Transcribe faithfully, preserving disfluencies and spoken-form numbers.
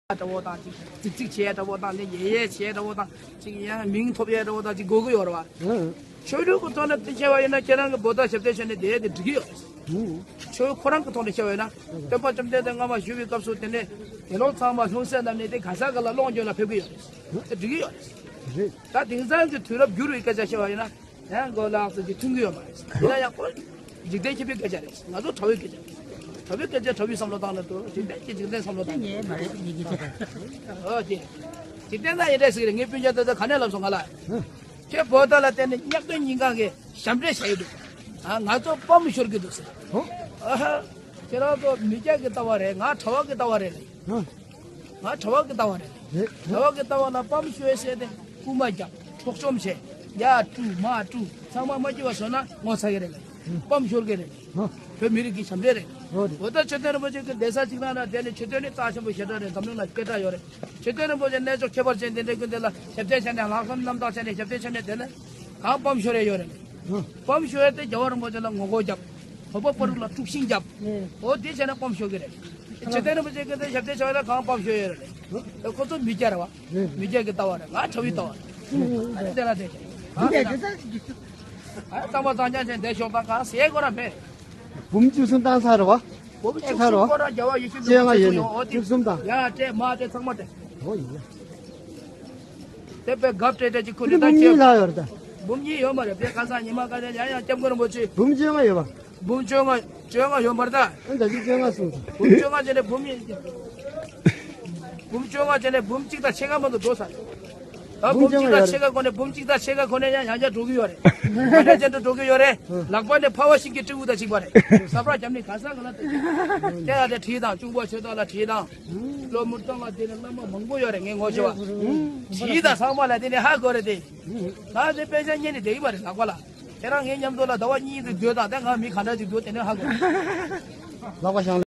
འདྲ་བོ་དང་ཅིག་རྫིག་རྫིག་བྱས་འདྲ་བོ་དང་ནི་ཡེ་ཡེ་བྱས་འདྲ་བོ་དང་ཅིག་ཡང་མིང་ཐོབ་ཡས་འདྲ་བོ་དང་ཅིག་དགོས་ཀྱི་ཡོད་རེད་བ། ཧུམ། ཆོས་ལུགས་ཀྱི་ཐོག་ནས་བསྟན་བྱས་པ་ཡིན་ན་ཁྱེད་རང་གི་བོད་དང་ཞབས་བརྟན་བྱས་ནས་བསྡད་ཡས་དེ་འགྲིག་གི་ཡོད་རེད། ཧུམ། ཆོས་ཁོ་རང་གི་ཐོག་ནས་བཤད་པ་ཡིན་ན་སྟོན་པ་བཅོམ་ལྡན་འདས་སྔ་མ་བཞུགས་པའི་སྐབས་སུ་དེ་ནས་དགེ་སློང་ཚང་མ་ལྷུང་བཟེད་བསྣམས་ནས་དེ་ག་ས་ག་ལ་སློབ་སྦྱོང་ལ་ཕེབས་ཀྱི་ཡོད་རེད། དེ་འགྲིག་གི་ཡོད་རེད། རེད། ད་དེང་སང་གི་དུས་རབས་འགྱུར་བའི་སྐད་ཆ་བཤད་པ་ཡིན་ན། ཡང་མགོ་ལག་སོགས་ཀྱིས་མཐུན་གྱི་ཡོད་མ་རེད། ཡིན་ན་ཡང་ཁོ་འཇིག་རྟེན་ཁྱབ་པའི་སྐད་ཆ་རེད། ང་ཚོ་གྲྭ་བའི་སྐད་ཆ་རེད། གྲྭ་བའི་སྐད་ཆ་གྲྭ་བའི་བསམ་བློ་བཏང་ན་འགྲོ། འཇིག་རྟེན་གྱི་འཇིག་རྟེན་བསམ་བློ་བཏང་ན། ངས་མ་རེད་ཡི་གེ་ཆེ་ད། ཨོ་ཀྱེ། འཇིག་རྟེན་ན་ཡིན་འདྲ་ཟིག་རེད། ངའི་སྤུན་ཀྱག་དེ་ཚོ་ག་ནས་ལབ་སོང་ང་ལ། ཁྱེད་བོད་དོན་ལ་བརྟེན་ནས་གཉའ་གཏོན་གཉིས་ཀ་གི་ཞབས་འདྲེན་བྱས་ཡོད་འདུག་ཨ། ང་ཚོ་སྤམ་ཤོར་གྱི་འདུག་ཟེར། ཨ་ཧ། ཁྱེད་རང་ཚོ་མི་སྐྱ་གི་ལྟ་བ་རེད། ང་གྲྭ་བ་གི་ལྟ་བ་རེད། ང་གྲྭ་བ་གི་ལྟ་བ་རེད། རེད། གྲྭ་བ་གི་ལྟ་བ་ལ་སྤམ་ཤོར་བྱས་ཏེ་རྐུ་མ་རྒྱབ། འཕྲོག་བཅོམ་བྱས། ཡར་དཀྲུག་མར་དཀྲུག་ཚང་མ་མ་སྐྱིད་པ་བཟོས་ན་ངོ་ཚ་གི་རེད། སྤམ་ཤོར་གི་རེད། ཧ། བོད་མི་རིགས་ཀྱི་ཞབས་འདྲེན་རེད། ཧོ་རེད། འོ་ད་མཆོད་རྟེན་རིན་པོ་ཆེ་གི་གདན་ས་གཅིག་ནང་ན་བསྡད་ནས་མཆོད་རྟེན་ནི་རྩ་ཆེན་པོ་ཞེ་དྲག་རེད། འཛམ་གླིང་ལ་སྐད་གྲགས་ཡོད་རེད། མཆོད་རྟེན་རིན་པོ་ཆེ་གནས་མཆོག་ཁྱད་པར་ཅན་དེ་འདྲའི་ཀུན་དེ་ལ་ཞབས་བརྟན་བྱས་ནས་ལྷག་བསམ་རྣམ་དག་བྱས་ནས་ཞབས་བརྟན་བྱས་ནས་བསྡད་ན། གང་སྤམ་ཤོར་ཡས་ཡོད་རེད། སྤམ་ཤོར་ཡས་དེ་རྒྱལ་བ་རིན་པོ་ཆེ་ལ་ངོ་རྒོལ་རྒྱབ། བོད་པ་བར་དུ་ལ་དཀྲུག་ཤིང་རྒྱབ། འོ་དེ་བྱས་ན་སྤམ་ཤོར་གི་རེད། མཆོད་རྟེན་རིན་པོ་ཆེ་གི་དེ་ཞབས་བརྟན་བྱས་ན་གང་སྤམ་ཤོར་ཡས་རེད། ཁོ་ཚོ་མི་སྐྱ་རེད་བ། མི་སྐྱ་གི་ལྟ་བ་རེད། ང་གྲྭ་བའི་ལྟ་བ་རེད། ཨ་ནི་དེ་ལ་དེ། ཨ་དེ་ལ་དེ། ཨ་གཙང་མ་གཙང་རྐྱང་བྱས་བསྡད་ཤོག་དང་གང་ཟེར་དགོས་ར་མེད། འབུམ་བཅུ་གསུམ་བཏང་ཚར་བ། འབུམ་བཅུ་ཚར་བ། གསུམ་སྐོར་ར་རྒྱལ་བ་ཡིད་བཞིན་བཅོ་ལྔ་ནོར་བུ་ཡོད་ནི་ཡོད། འོ་དེ་བཅུ་གསུམ་དང་། ཡ་སྤྲད་མར་སྤྲད་ཚང་མ་སྤྲད། འོ་ཡིན། དེ་པའི་སྒབ་སྤྲད་སྤྲད་ཅིག་ཁུ་ནི་ད་འབུམ་གཉིས་ལྷག་ཡོད་རེད་ད། འབུམ་གཉིས་ཡོད་མ་རེད། དཔེ་ཁ་སང་ཉི་མ་ཁ་ཤས་ཡང་ཡང་སྐྱབས་མགོན་རིན་པོ་ཆེ། འབུམ་བཅོ་ལྔ་ཡོད་པ། འབུམ་བཅོ་ལྔ་བཅོ་ལྔ་ཡོད་མ་རེད་ད། ཨ་ད་ཅི་བཅོ་ལྔ་གསུངས་སོང་། འབུམ་བཅོ་ལྔ་བྱས་ནས་འབུམ་གཉིས། འབུམ་བཅོ་ལྔ་བྱས་ནས་འབུམ་གཅིག་དང་ཕྱེད་ཀ་མ་གཏོགས་འགྲོ་ས། ད་འབུམ་གཅིག་དང་ཕྱེད་ཀ་གོ་ནས་འབུམ་གཅིག་དང་ཕྱེད་ཀ་གོ་ནས་ཡང་ཡང་བསྐྱར་འགྲོ་གི་ཡོད་རེད། ཡང་བསྐྱར་འགྲོ་གི་ཡོད་རེད། ལག་པ་ནས་ཕ་བ་ཤིང་གི་སྤྲེའུ་དང་གཅིག་པ་རེད། ས་བར་རྒྱབ་ནས་ག་ས་ག་ལ་བལྟས། དེ་ཡང་དེ་བྲིས་དང་གཅུང་པོ་ཆོས་ཐོག་ལ་བྲིས་དང་། ལོ་མུར་སྟོང་ལ་དེ་ནས་བླ་མ་མང་པོ་ཡོད་རེད། ངས་ངོ་ཤེས་པ། བྲིས་དང་ཚང་མ་ལ་དེ་ནས་ཧ་གོ་རེད་དེ། ང་དེ་དཔེ་ཆ་རྙེད་ནས་བསྡད་ཀྱི་མ་རེད་ལག་པ་ལ། ཁྱེད་རང་ངའི་མཉམ་དུ་ལ་ཟླ་བ་གཉིས་དུ་སྡོད་དང་དེ་ང་མི་ག་འདྲ་ཅིག་འདུག་དེ་ནས་ཧ་གོ། ལག་པ་བཞག